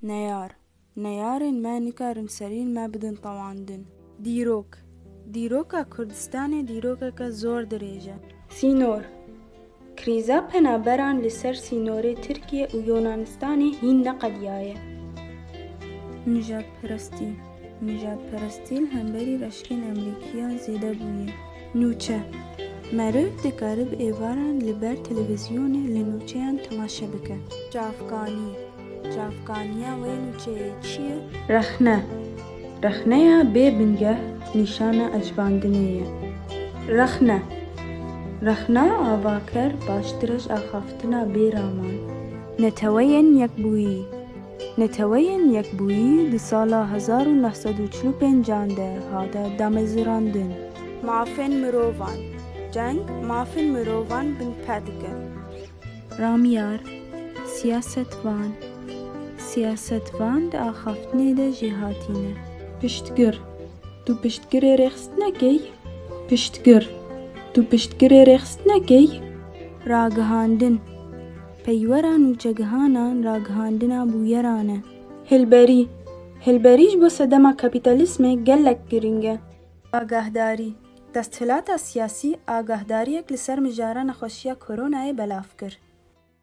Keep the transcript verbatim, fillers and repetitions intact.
Neyar. Neyarên me nikarin serîn me bidin tewandin. Dîrok. Dîroka Kurdistanê dîrokeke zor dirêj e. Sînor. Krîza penaberan li ser sînorê Tirkiye û Yunanistanê hîn neqediyaye. Nijadperestî. Nijadperestî li hemberî reşkên Emerîkiyan zêde bûye. Nûçe. Meriv dikare bi êvaran li ber televîzyonê li nûçeyan temaşe bike. Çavkanî. Çavkaniya wê nûçeyê çi ye? Rexne. Rexneya bê bingeh nîşana ecibandinê ye. Rexne. Rexna avaker baştir e ji axaftina bê raman. Neteweyên Yekbûyî. Neteweyên Yekbûyî di sala hezar û neh sed û çil û pêncan de hate damezirandin. Mafên mirovan. Ceng mafên mirovan binpê dike. Ramyar, siyasetvan. Siyasetvan di axaftinê de jêhatî ne. Piştgir. Tu piştgirê rêxistinekê yî? Piştgir. Tu piştgirê rêxistinekê yî? Ragihandin. Peywera nûçegihanan ragihandina bûyeran e. Hilberî. Hilberî ji bo sedema kapîtalîzmê gelek girîng e. Agahdarî. Desthilata siyasî agahdariyek li ser mijara nexweşiya koronayê belav kir.